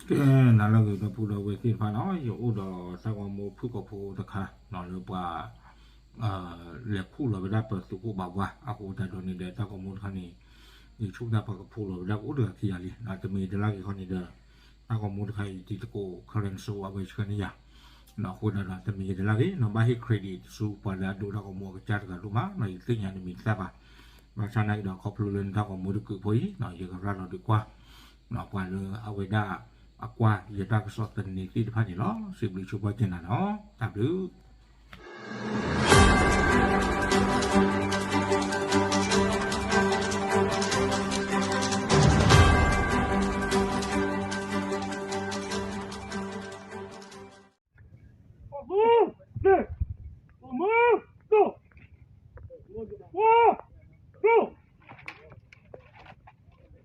ကဲ နၤလၢအဂ့ၤ ဒီပုၢ်ဒီဝဲၢ်သ့ၣ်တဖၣ်နီၤ, ယအိၣ်ဒီးတၢ်ဂီၤမူဖုၣ်ကိာ်ဖိတခါနီၤ လၢပှၤ လဲၤခူၣ်လီၤဝဲဒၣ်ပသုးခိၣ်ဘးဝါအဃိသတးဒီးန့ၣ်ဒီး တၢ်ဂီၤမူတခါန့ၣ် ယဆိကမိၣ်ပှၤကဖှူလီၤဝဲဒၣ်ကအိၣ်တဂၤခံဂၤလံ. တမ့ၢ်တလၢ်ဂ့ၤခီန့ၣ်ဒီး တၢ်ဂီၤမူတခါအံၤ တံၤသကိး current ဆိအဝဲဆှၢန့ၢ်ယၤ အဃိသတးဒီး တမ့ၢ်ယတလၢ်ဂ့ၤနီၤ, ဘၣ်ဟ့ၣ် credit ဆူပှၤလၢအဒိတၢ်ဂီၤမူအကစၢ်တဂၤဒိၣ်မးနီၤ, ယသ့ၣ်ညါတမံၤသၣ်ဘၣ်. ဘၣ်ဆၣ်နာ်က့ဒီး ခီဖျိလၢနတၢ်ဂီၤမူတကုးဖိအံၤနီၤ ယကရၤလီၤဒုးကွၢ် ပှၤလၢအဝဲဒၣ်အကွၢ်ယတၢ်ကစီၣ်သန့သ့ၣ်တဖၣ်န့ၣ်လီၤ. စံးဘျုးဆိပာ်က့ၤနၤနီၤ, တၢ်ဘျုးတၢ်ကလု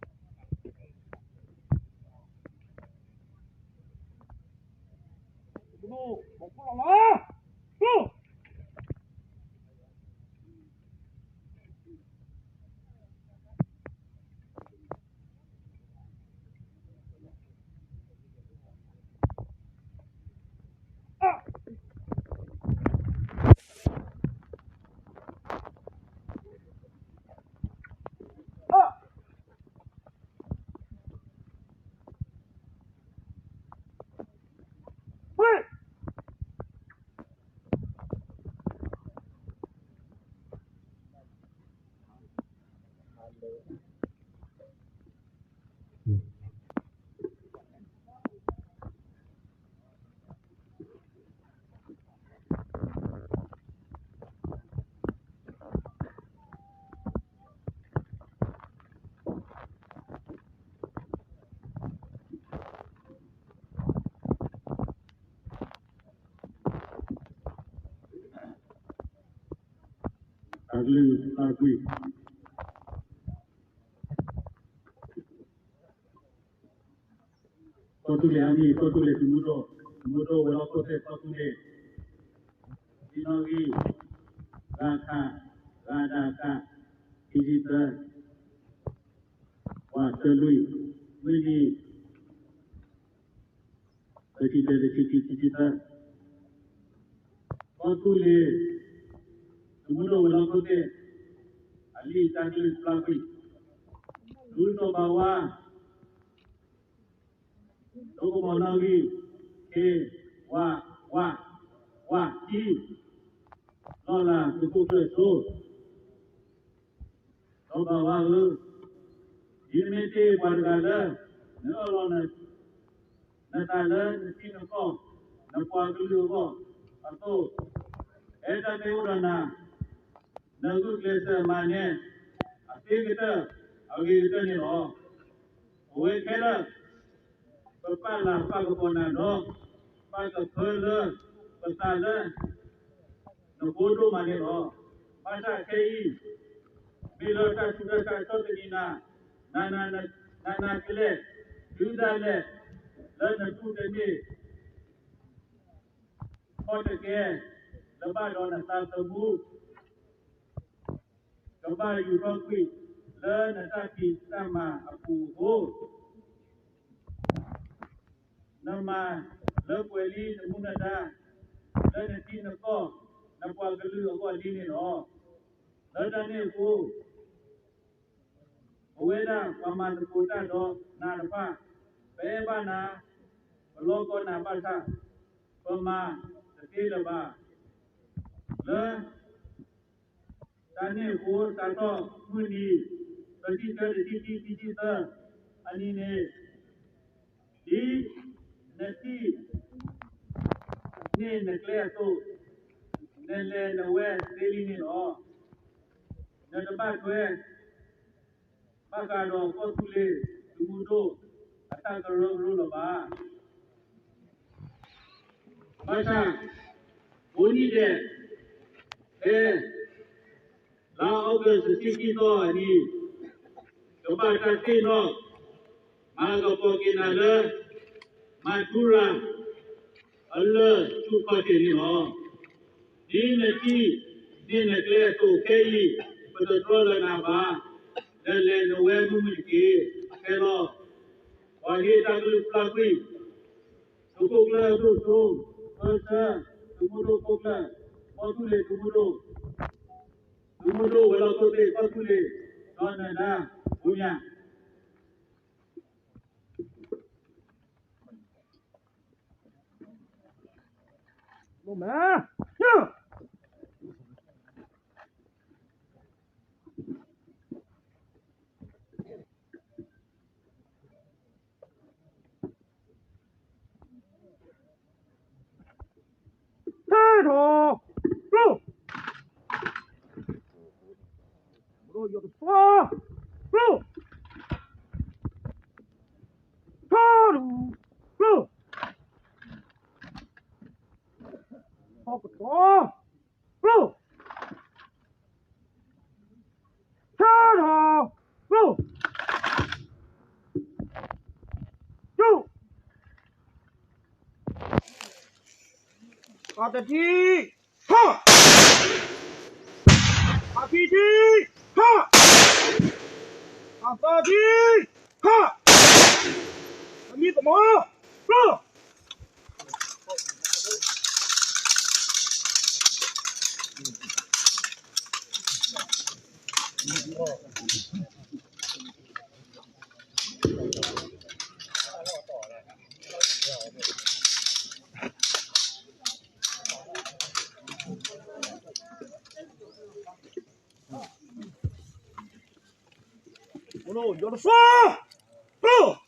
ၢ်တၢ်ကွံာ် ကီၢ်သူလ့ၤအမံၤ ကီၢ်သူလ့ၤသုးမုၢ်ဒိၣ် သုးမုၢ်ဒိၣ်ဝဲၤလီၢ်ခိၣ်သ့ၣ် ကီၢ်သူလ့ၤ တဆံနီၣ်ဂံၢ် ဂၤခး ဂၤဒၤခး ခံဆံသၢ ပှၤတလွံၢ် မုၢ်နံၤ တဆံတၢ တဆံခံ ခံဆံသၢ ကီၢ်သူလ့ၤ သုးမုၢ်ဒိၣ်ဝဲၤလီၢ်ခိၣ်သ့ၣ် အလံာ်တၢ်ကလုၢ်တဖျါကွံာ် ဒူစီၤဘးဝါ ဒိကမီၤနီၣ်ဂံၢ် ခ့ ဝး ဝး ဝး ခံ လီၢ်လၤသုးခိၣ်ကျၢၢ်စိ စီၤဘးဝါဧၢ, ဒ်နမ့ၢ်တ့ၢ်ပှၤတဂၤလၢ နအၢၣ်လီၤ နသးလၢနထံနကီၢ် နပှၤကလုာ်အဂီၢ်အသိး, အဲၣ်တၢ်မ့ၢ်အိၣ်ဒီးနၤ, နဂုာ်ကျဲးစၢးမၤန့ၢ် အသ့ကတၢၢ် အဂ့ၤကတၢၢ်န့ၣ်လီၤ. အဝဲခဲလၢာ် ပပာ်လၤပာ်ကပီၤနၤဒီး ပာ်ကဖၢလၢ ပသးလၢ နဖိဒိၣ်မးန့ၣ်လီၤ. ဘၣ်ဆၣ်ခဲအံၤ မ့ၢ်လၢတၢ်ထူးတၢ်တီၤတနံၤနၤ, နၤနၤကလဲာ် တုၤဒၣ်လဲာ် လၢနတူၢ်တန့ၢ် ခီၣ်တကဲ လၢဘၣ်ဒီးနသးသမူ ကဘၣ်ယူၤထီၣ်ကွံာ် လၢနတၢ်ဖံးတၢ်မၤအပူၤအဃိ နမၤလၢပှဲၤလံနမူနဒါ လၢနထံနကီၢ် နပှၤကလုာ်အဂီၢ်လံန့ၣ်လီၤ. လၢတၢ်န့ၣ်အဃိ ပဝဲဒၣ်ပှၤမၤသကိးတၢ်ဒီးနၤတဖၣ် ပအဲၣ်ဘၣ်နၤ ပလီၢ်ကီနၤဘၣ်ဆၣ် ပမၤတသ့လၢၤဘၣ်. လၢ တၢ်န့ၣ်အဃိ စးထီၣ်မုၢ်နံၤ တဆံတၢ တဆံခံ ခံဆံသၢ အနံၤန့ၣ် ဒ်နထံၣ်န့ၢ်နကျဲအသိး နလဲၤနဝဲသ့လံန့ၣ်လီၤ. နတဘၣ်ထွဲ ဘၣ်ဃးဒီးကီၢ်သူလ့ၤသုးမုၢ်ဒိၣ် အတၢ်ကရၢကရိလီၤဘၣ်. ဘၣ်ဆၣ် ကိးနံၣ်ဒဲး ဖဲ လါအီကူး တဆံခံသီအနံၤ ကဘၣ်တၢ်သ့ၣ်နီၣ် မၤကပီၤက့ၤနၤလၢ မၤထူရၤ အလၢၢ်ဆူၣ်ခီၣ်ထံးန့ၣ်လီၤ. ဒ်နထံၣ်န့ၢ်နကျဲအသိးခဲအံၤ, ပတတြီလၢနၤဘၣ်. နလဲၤနဝဲမုာ်မုာ်တက့ၢ်. ခဲလီၤ. ပှၤဟ့ၣ်တၢ်ကလုၢ်ဖျါကွံာ် သုးခိၣ်ကျၢၢ်အဒိၣ်စိ, သၢဆၢ, သုးမုၢ်ဒိၣ်ခိၣ်ကျၢၢ်, ကီၢ်သူလ့ၤသုးမုၢ်ဒိၣ်, သုးမုၢ်ဒိၣ်ဝဲၤလီၢ်ခိၣ်သ့ၣ်ကီၢ်သူလ့ၤ, ဒီးနနၢ်, ပူၤညၣ် ထဲထီၣ်, ကျိ, ဘျီယီၤတသီ, ကျိ, ထီဒူ, ကျိ, ထီကတီၤ, ကျိ, ထဲထီၣ်, ကျိ, ကျိ, အတထံၣ်, ထီ, အခံထံၣ်, ထီ, အသၢထံၣ်, ထီ, အမံသမိး, ကျိ ယီၤတသီ, ကျိ